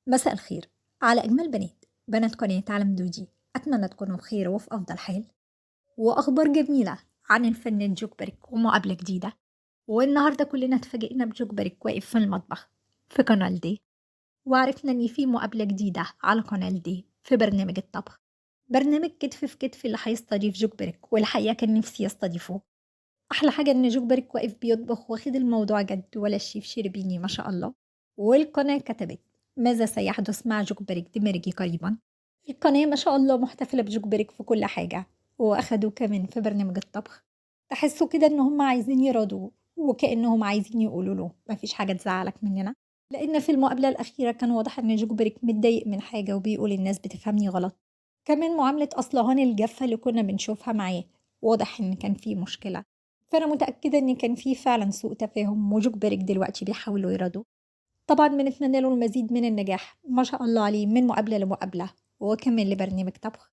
مساء الخير على أجمل بنات بنات قناة عالم دودي. أتمنى تكونوا بخير وفي أفضل حال. وأخبار جميلة عن الفنان جوكبرك ومقابلة جديدة. والنهاردة كلنا اتفاجئنا بجوكبرك واقف في المطبخ في قناة دي، وعرفنا إن في مقابلة جديدة على قناة دي في برنامج الطبخ، برنامج كتف في كتف اللي هيستضيف جوكبرك. والحقيقة كان نفسي يستضيفه. أحلى حاجة إن جوكبرك واقف بيطبخ واخد الموضوع جد، ولا الشيف شربيني ما شاء الله. والقناة كتبت ماذا سيحدث مع جوكبرك دمرجي قريبا. القناة ما شاء الله محتفلة بجوكبرك في كل حاجة، وأخدوه كمان في برنامج الطبخ. تحسوا كده إن هم عايزين يرضوه، وكأنهم عايزين يقولوا له مفيش حاجة تزعلك مننا، لأن في المقابلة الأخيرة كان واضح إن جوكبرك متضايق من حاجة وبيقول الناس بتفهمني غلط. كمان معاملة أصلهان الجافة اللي كنا بنشوفها معاه واضح إن كان في مشكلة، فأنا متأكدة إن كان في فعلا سوء تفاهم، وجوكبرك دلوقتي بيحاولوا يرضوه. طبعا بنتمنى له المزيد من النجاح ما شاء الله عليه من مقابلة لمقابلة، وكمان لبرنامج طبخ.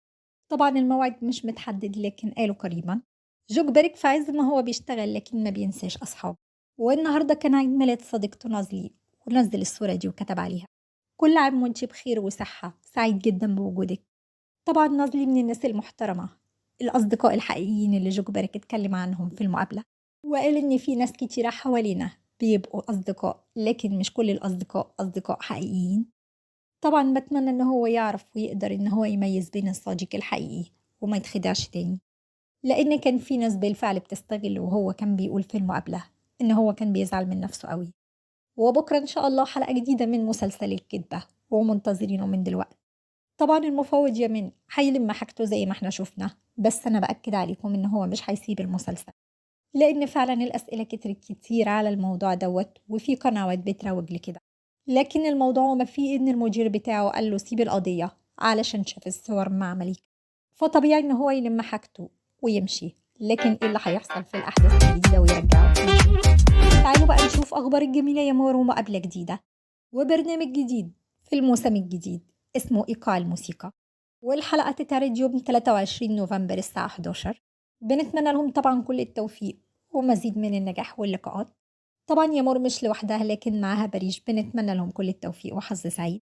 طبعا الموعد مش متحدد لكن قالوا قريبا. جوكبرك في عز ما هو بيشتغل لكن ما بينساش أصحابه. والنهاردة كان عيد ميلاد صديقته نازلي، ونزل الصورة دي وكتب عليها كل عام وانتي بخير وصحة، سعيد جدا بوجودك. طبعا نازلي من الناس المحترمة، الأصدقاء الحقيقيين اللي جوكبرك اتكلم عنهم في المقابلة، وقال إن في ناس كتيرة حوالينا بيبقوا أصدقاء لكن مش كل الأصدقاء أصدقاء حقيقيين. طبعا بتمنى إن هو يعرف ويقدر إن هو يميز بين الصديق الحقيقي وما يتخدعش تاني، لأن كان في ناس بالفعل بتستغله، وهو كان بيقول في المقابلة إن هو كان بيزعل من نفسه قوي. وبكرة إن شاء الله حلقة جديدة من مسلسل الكذبة ومنتظرينه من دلوقتي. طبعا المفوض يمين هيلم حاجته زي ما احنا شفنا، بس أنا بأكد عليكم إن هو مش هيسيب المسلسل، لأن فعلا الأسئلة كترت كتير على الموضوع دوت، وفي قنوات بتروج لكده. لكن الموضوع ما فيه إن المدير بتاعه قال له سيب القضية علشان شاف الصور مع مليك، فطبيعي إن هو يلم حاجته ويمشي. لكن إيه اللي هيحصل في الأحداث الجديدة ويرجعه؟ تعالوا بقى نشوف أخبار الجميلة يا مور ومقابلة جديدة وبرنامج جديد في الموسم الجديد اسمه إيقاع الموسيقى، والحلقة تتعرض يوم 23 نوفمبر الساعة 11. بنتمنى لهم طبعا كل التوفيق ومزيد من النجاح واللقاءات. طبعا يامور مش لوحدها لكن معاها باريش، بنتمنى لهم كل التوفيق وحظ سعيد.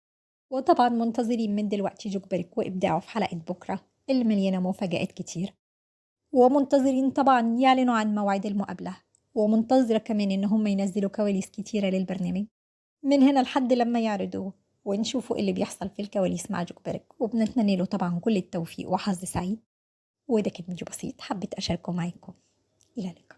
وطبعا منتظرين من دلوقتي جوكبرك وإبداعه في حلقة بكرة اللي مليانة مفاجآت كتير، ومنتظرين طبعا يعلنوا عن موعد المقابلة، ومنتظرة كمان إن هم ينزلوا كواليس كتيرة للبرنامج من هنا لحد لما يعرضوه ونشوفوا اللي بيحصل في الكواليس مع جوكبرك. وبنتمنى له طبعا كل التوفيق وحظ سعيد. وده كان فيديو بسيط حبيت أشاركه معاكم. إلى اللقاء.